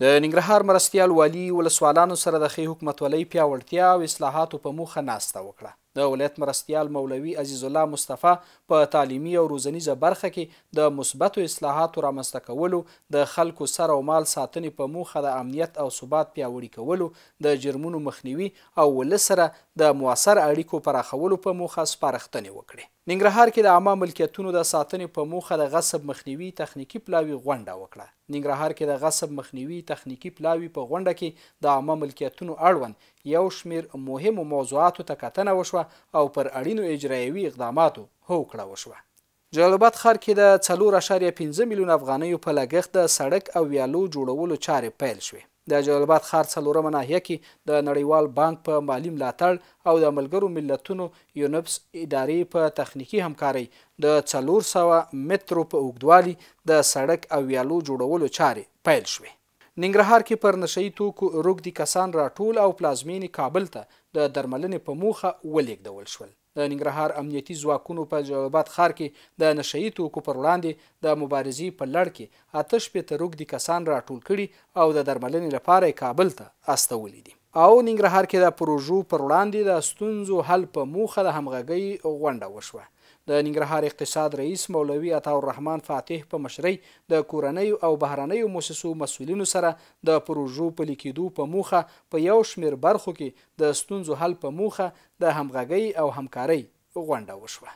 د ننګرهار مرستیال والي ولسوالانو سره د ښې حکومتولۍ پیاوړتیا او اصلاحاتو په موخه ناسته وکړه. د ولایت مرستیال مولوي عزیزالله مصطفی په تعلیمي او روزنیزه برخه کې د مثبتو اصلاحاتو رامنځته کولو، د خلکو سر او مال ساتنې په موخه د امنیت او ثبات پیاوړي کولو، د جرمونو مخنیوي او ولس سره د موثر اړیکو پراخولو په موخه سپارښتنې وکړې. ننګرهار کې د عامه ملکیتونو د ساتنې په موخه د غصب مخنیوي تخنیکي پلاوي غونډه وکړه. ننګرهار کې د غصب مخنیوي تخنیکي پلاوي په غونډه کې د عامه ملکیتونو اړوند یو شمېر مهمو موضوعاتو ته کتنه وشوه او پر اړینو اجرایوي اقداماتو هوکړه وشوه. جلال اباد ښار کې د 4.5 میلیون افغانیو په لګښت د سړک او ویالو جوړولو چارې پیل شوې. د جلال اباد ښار څلورمه ناحیه کې د نړیوال بانک په مالي ملاتړ او د ملګرو ملتونو یونپس ادارې په تخنیکي همکارۍ د 400 مترو په اوږدوالي د سړک او ویالو جوړولو چارې پیل شوې. ننګرهار کې پر نشه یي توکو روږدي کسان راټول او پلازمېنې کابل ته د درملنې په موخه ولېږدول شول. د ننګرهار امنیتي ځواکونو په جلال اباد ښار کې د نشه یي توکو پر وړاندې د مبارزې په لړ کې 68 روږدي کسان راټول کړي او د درملنې لپاره یې کابل ته استولي دي. او ننګرهار کې د پروژو پر وړاندې د ستونزو حل په موخه د همغږۍ غونډه وشوه. د ننګرهار اقتصاد رئیس مولوي عطاالرحمن فاتح په مشرۍ د کورنیو او بهرنیو موسسو مسؤلینو سره د پروژو پلي کېدو په موخه په یو شمېر برخو کې د ستونزو حل په موخه د همغږۍ او همکارۍ غونډه وشوه.